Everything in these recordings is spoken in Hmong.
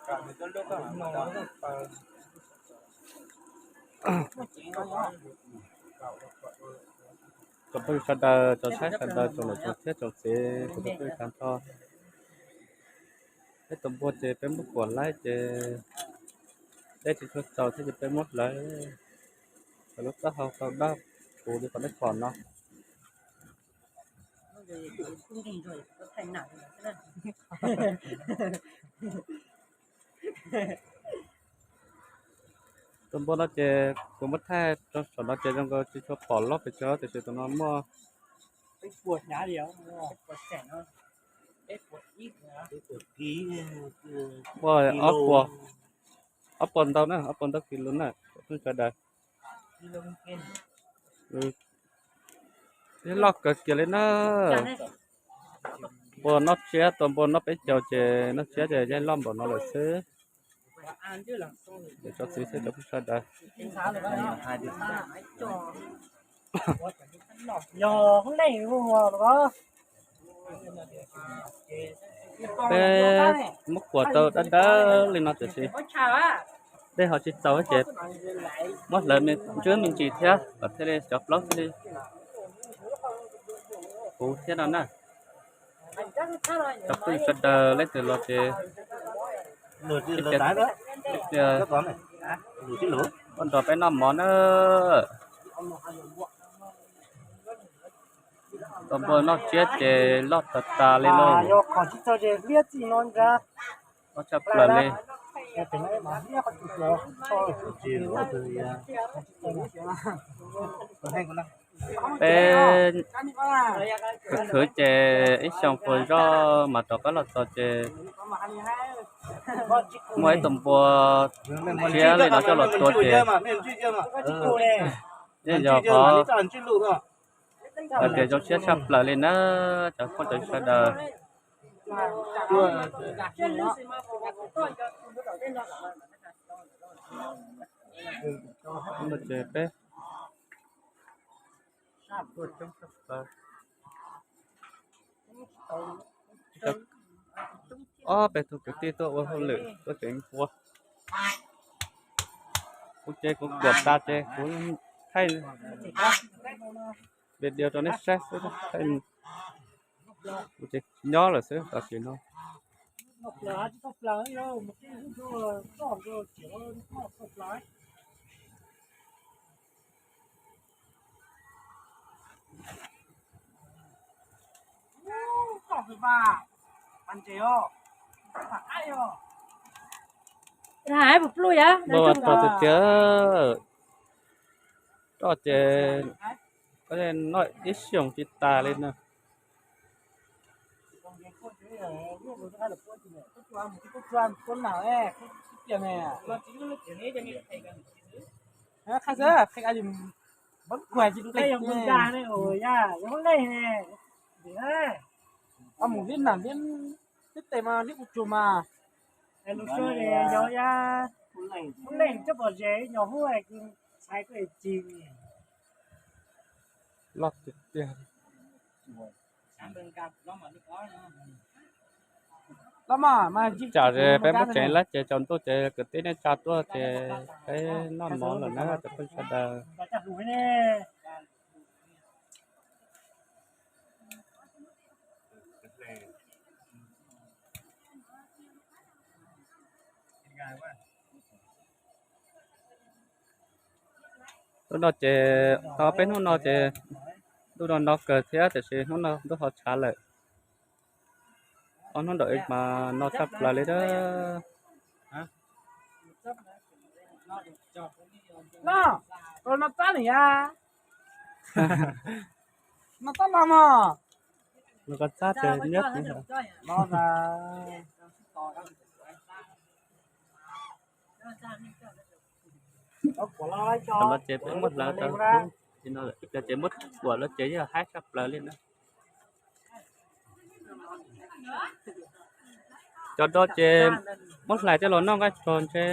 Tsoom phooj ywg sawv daws, tsoom saib sawv daws, tsoom niam tsoom txiv thiab tsoom txiv, tsoom phooj ywg tag nrho. Peb tus npua ces peb muab kuam laib ces dej tsis tshua txaus thiab ces peb muab hlawv kom lub taub hau tau dawb huv li qhov nej pom no. Tus npua no ces kuv muab thaij rau saum no ces zoo nkaus tsis tshua pom loj pes tsawg tiam sis tus no muaj muaj ob puas, ob puas ntau na, ob puas ntau kis lus na, sawv daws. Yeej loj kawg kiag li na. Npua noj tsiab, tus npua noj peb caug ces noj tsiab ces yeej loj npaum no lawm xwb. Tsoom txiv thiab tsoom phooj ywg sawv daws, peb muab kuam tau dawb dawb li no tiam sis dej ho tsis txaus ces muab hlawv me ntsis me ntsis thiab kom thiaj li cov plaub thiaj li huv thiab no na. Cov phooj ywg sawv daws leej twg los ces ib pliag tuaj nrog peb noj mov na. Tus npua noj tsiab ces loj tas tas li lauj. Loj tshaj plaws li. Peb khwv khwv ces ib xyoos puas zoj mas rov qab los txog ces muaj ib tug npua tsiab li no coj los tua ces yeej yog qhov hais tias zoo siab tshaj plaws li na, cov phooj cov ywg sawv daws. Ces peb ob peb tug kwv tij tuaj ua hauj lwm tuaj tsev npua. Kuv ces kuv kuam tas ces kuv thaij video rau nej saib xwb, kuv ces nyob lawm xwb tam sim no. Ua tau tiag tiag, roj ces noj ib xyoos tsis tas li na. Mus liab nam liab, liab tes mas liab ua tsuag mas. Loj tiag tiag. Tsam peb muab tsev lawm ces tsaus ntuj ces kwv tij neej tsa tuaj ces peb noj mov lawm na cov phooj ywg sawv daws. Hnub no ces tau peb hnub no ces ntuj no no kawg thiab tiam sis hnub no ntuj ho tshav lawm. Ob hnub ntawm mas no tshaj plaws li na. No tab no mog. No koj txab ces nyob no. Qhov no ces peb muab hlawv tau, ib pliag ces muab kuam los ces yeej haib tshaj plaws li na. Cov do ces muab hlais coj los noj nqaij tsog ntshe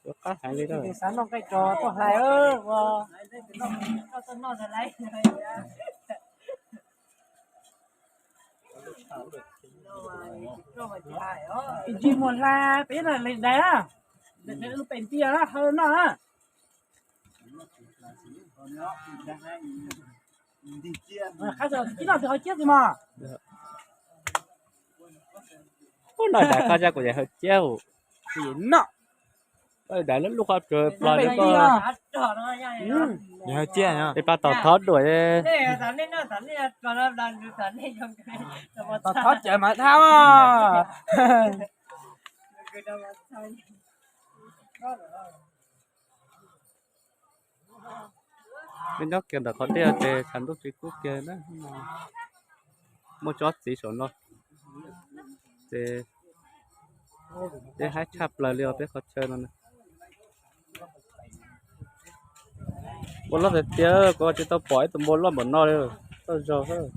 yuav qab heev li. Xav noj nqaij tsog tuaj hlais. Ntsis muag hla peb na, leej dais na, lub pes ntiag na, hau noj na. Qab zog tib noj twb hau ciab xwb mog. Ub, noj daim qab zog kuv yeej hau ciab. Tsis noj. Daim lub lub qhov tsuas plos li koj. Peb pab tom thov duam. Tom thov cawm mas thab. Peb nyob kiag ntawm qhov tiaj ces tshav ntuj tsis kub kiag na. Muaj tsob txiv saum no ces peb haib tshaj plaws li os peb qhov chaw no na. Npua loj tiag tiag, kuv tsis tau pom ib tug npua loj npaum no li, toj zog xwb.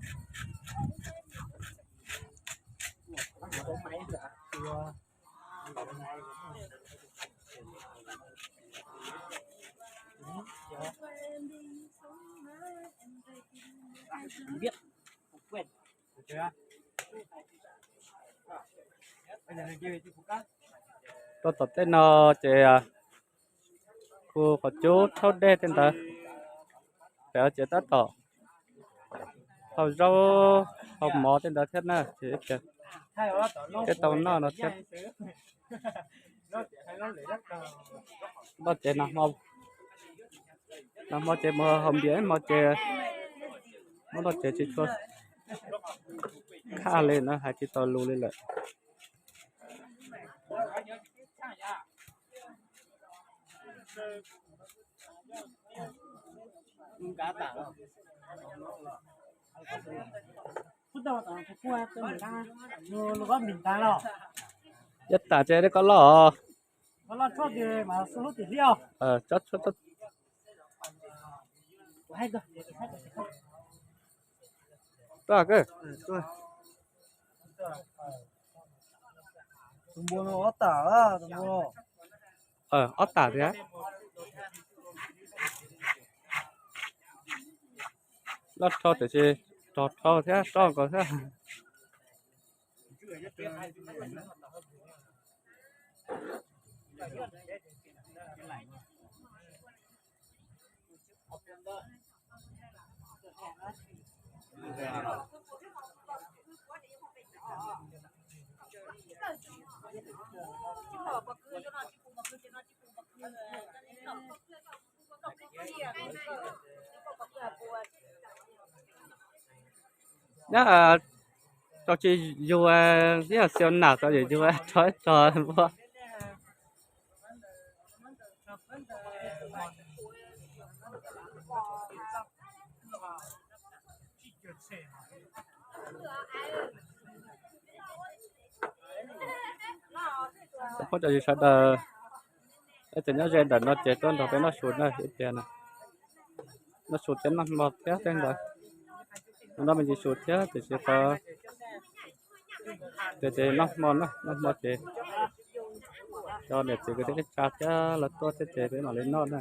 Rau tom tej no ces kuj qhov cub thaub dej tej ntawd, ces tab tom hau zaub hau mov tej ntawd thiab na, ces thiaj tau noj no thiab. Noj ces nag hmo, nag hmo ces mus haus npias, ib hmo ces muab noj ces tsis tshua khaj li na, hais tsis tau lus li lawm. Yog tam ces koj loj os. Tuaj kawg. Ob tam thiab. Loj dhau tiam sis rog dhau thiab, roj nkaus thiab. Nyob tau tsis yug, ib yam xiaus nam tau yus yug rho ib rog npua. Phooj ywg sawv daws, leej twg nyob ze ntawm no ces tuaj nrog peb noj su na ib pliag na. Noj su thiab noj hmo thiab tej ntawd. Noj me ntsis su thiab tiam sis qhov tias ces noj hmo na, noj hmo ces cov niam txiv kwv tij neej tsa thiab lawv tuaj thiab ces peb mam li noj na.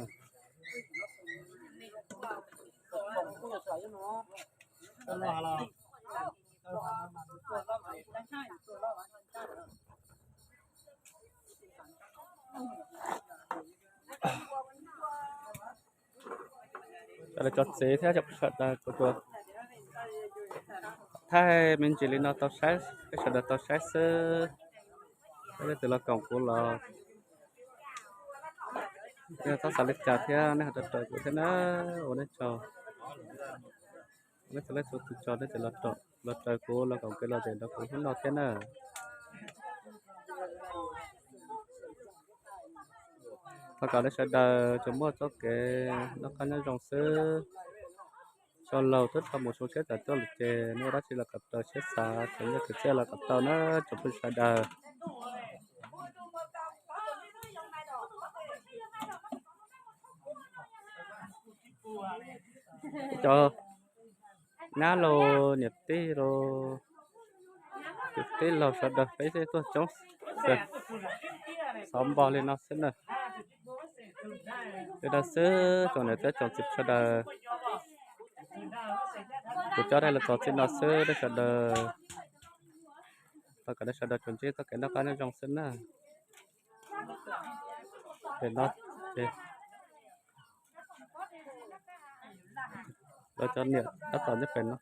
Cov niam cov txiv thiab cov phooj ywg sawv daws, kuv tsuas thaij me ntsis li no tau saib, peb sawv daws tau saib xwb. Leej twg los koom kuv los nej txhob xav li cas thiab nej ho raws kuv thiab na. Ua nej tsaug, nej txhua leej txhua tus tsaug nej tseem los raws kuv los koom kev lom zem nrog kuv hnub no thiab na. Thov kom nej sawv daws tsuas muaj txoj kev noj qab nyob zoo xwb. Sau laus twb tau mus xyuas seb tam tuaj lawm ces nej ua dab tsi los kom tau, siab xav khwv nyiaj khwv txiaj los kom tau na tsoom phooj ywg sawv daws. Cov nyab los niam tij los kwv tij laug sawv daws peb tuaj coob xwb, xov npog li no xwb na. Li no xwb tsoom niam thiab tsoom txiv sawv daws, kuv coj nej los txog txij no xwb nej sawv daws. Kom nej sawv daws tsuas ntsib txoj kev noj qab nyob zoo xwb na. Pem no ces lawv cov niam tab tom nyob pem no.